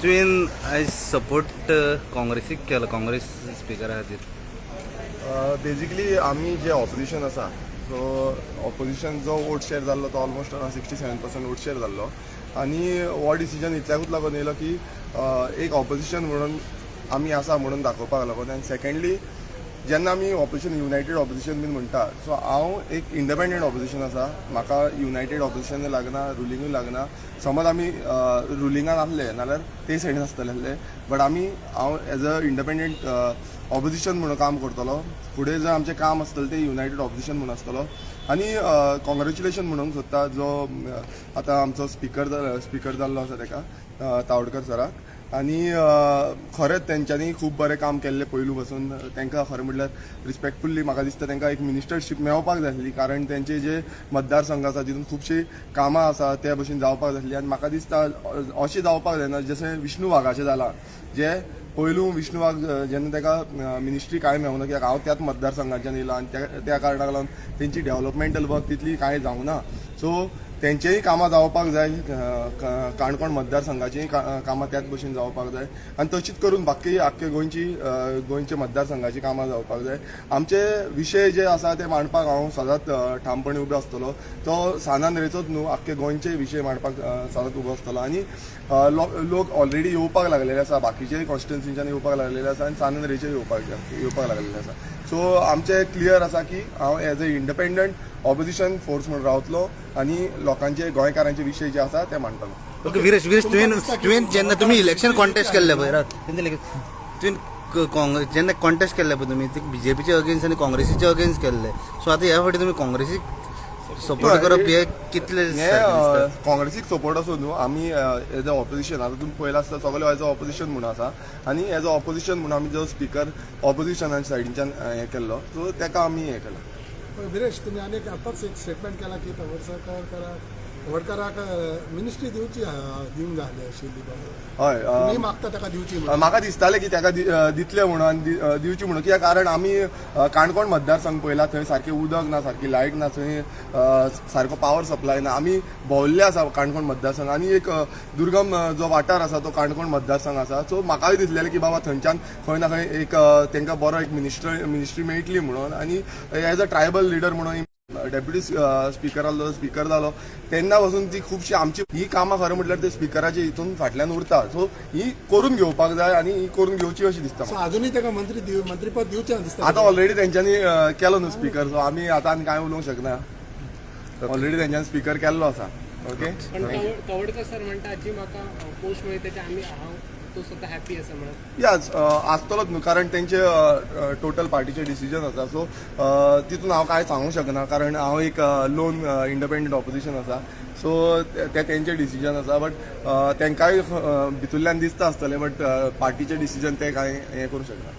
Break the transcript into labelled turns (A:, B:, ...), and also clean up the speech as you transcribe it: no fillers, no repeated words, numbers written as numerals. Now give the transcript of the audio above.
A: तुवें आयज सपोर्ट काँग्रेसीक केलो, काँग्रेस स्पिकरा खातीर.
B: बेजिकली आमी जे ऑपोजिशन आसा, सो ऑपोजिशन जो वोट शेअर जाल्लो तो almost around 67% vote share जाल्लो आनी हो डिसिजन इतल्याकूच लागून येयलो की एक ऑपोजिशन म्हणून आमी आसा म्हणून दाखोवपाक लागून. आनी सेकंडली, जेन्ना आमी ऑपोजिशन, युनायटेड ऑपोजिशन बीन म्हणटा, सो हांव एक इंडिपेंडंट ऑपोजिशन आसा. म्हाका युनायटेड ऑपोजिशन लागना, रुलिंगूय लागना. समज आमी रुलिंगान आसले नाल्यार ते सायडीन आसतले आसले, बट आमी, हांव एज अ इंडिपेंडंट ऑपोजिशन म्हणून काम करतलो. फुडें जर आमचें काम आसतलें तें युनायटेड ऑपोजिशन म्हणून आसतलो. आनी कॉंग्रेच्युलेशन म्हणूंक सोदता जो आतां आमचो स्पिकर जाल्लो आसा तेका, तावडकर सराक. आनी खरेंच तेंच्यांनी खूब बरें काम केल्लें पयलू पासून. तांकां खरें म्हटल्यार रिस्पेक्टफुल्ली म्हाका दिसता तांकां एक मिनिस्टरशीप मेळपाक जाय आसली, कारण तेंचे जे मतदारसंघ आसा तितून खुबशीं कामां आसा, त्या भशेन जावपाक जाय आसली. आनी म्हाका दिसता अशें जावपाक जायना जशें विष्णू वाघाचें जालां. जे पयलू विष्णू वाघ जेन्ना ताका मिनिस्ट्री कांय मेळूंक ना, कित्याक हांव त्याच मतदारसंघाच्यान येयला आनी त्या त्या कारणाक लागून तेंची डेव्हलपमेंटल वर्क तितली कांय जावंक ना. सो तेंचेय कामां जावपाक जाय, काणकोण मतदारसंघाचीय कामां त्याच भशेन जावपाक जाय आनी तशीच करून बाकी आख्खे गोंयचे मतदारसंघाची कामां जावपाक जाय. आमचे विशय जे आसा ते मांडपाक हांव सदांच ठामपणे उबो आसतलो. तो सान आंद्रेचोच न्हू, आख्खे गोंयचे विशय मांडपाक सदांच उबो आसतलो. आनी लोक ऑलरेडी येवपाक लागलेले आसा, बाकीचे कॉन्स्टिट्युन्सीच्यान येवपाक लागलेले आसा आनी सान आंद्रेचे येवपाक येवपाक लागलेले आसा. सो आमचें क्लियर आसा की हांव as a independent opposition force म्हणून रावतलो आनी लोकांचे, गोंयकारांचे विशय जे आसा ते मांडटलो.
A: ओके विरेश, विरेश, तुवें तुवें जेन्ना तुमी इलेक्शन कॉन्टेस्ट केल्लें पळय, राव, तुवें काँग्रेस जेन्ना कॉन्टेस्ट केल्ले पळय तुमी, ते बीजेपीचे अगेन्स्ट आनी काँग्रेसीचे अगेन्स्ट केल्ले. सो आतां ह्या फावटी तुमी काँग्रेसीक सपोर्ट करप हे कितले
B: हे
A: सारकें दिसता?
B: काँग्रेसीक सपोर्ट असो न्हू, आमी एज अ ऑपोजिशन, आतां तुमी पळयलां आसता सगळे एज अ ऑपोजिशन म्हणून आसा आनी एज अ ऑपोजिशन म्हणून आमी जो स्पिकर ऑपोजिशना सायडीच्यान हें केल्लो, सो तेका आमी हें केलां.
C: विरेश, तुम्ही अनेक आतांच एक स्टेटमेंट केला की तवडकराक मिनिस्ट्री दिवची, दिवंक जाय आशिल्ली बाबा.
B: हय.
C: तुम्ही मागता ताका दिवची म्हणून.
B: म्हाका दिसतालें की ताका दितले म्हणून आनी दिवची म्हणून, कित्याक कारण आमी काणकोण मतदारसंघ पळयला, थंय सारकें उदक ना, सारकी लायट ना, थंय सारको पावर सप्लाय ना. आमी भोंवल्ले आसा काणकोण मतदारसंघ आनी एक दुर्गम जो वाठार आसा तो काणकोण मतदारसंघ आसा. सो म्हाकाय दिसलेलें की बाबा थंयच्यान खंय ना खंय एक तांकां बरो एक मिनिस्ट्री मेळटली म्हणून. आनी एज अ ट्रायबल लिडर म्हणून डेप्युटी स्पिकर आसलो, स्पिकर जालो तेन्ना पासून ती खुबशी आमची ही कामां खरें म्हटल्यार ते स्पिकराचे हितून फाटल्यान उरता. सो ही करून घेवपाक जाय आनी ही करून घेवची अशी दिसता
C: सो
B: म्हाका.
C: अजुनूय ताका मंत्रीपद दिवचें दिसता.
B: आतां ऑलरेडी तेंच्यांनी केलो न्हू स्पिकर, सो आमी आतां आनी कांय उलोवंक शकना. ऑलरेडी तेंच्यांनी स्पिकर केल्लो आसा. ओके.
D: पण तवडकर सर म्हणटा, जी म्हाका पोस्ट मेळ्ळी त्याच्या आमी हांव तो स्वतः हॅपी आसा म्हणून.
B: याच आसतलोच न्हू, कारण तेंचे टोटल पार्टीचे डिसिजन आसा. सो तितून हांव कांय सांगूंक शकना, कारण हांव एक लोन इंडिपेंडंट ऑपोजिशन आसा. सो ते तेंचे डिसिजन आसा, बट तेंकांय भितूरल्यान दिसता आसतलें, बट पार्टीचे डिसिजन ते कांय हें करूंक शकना.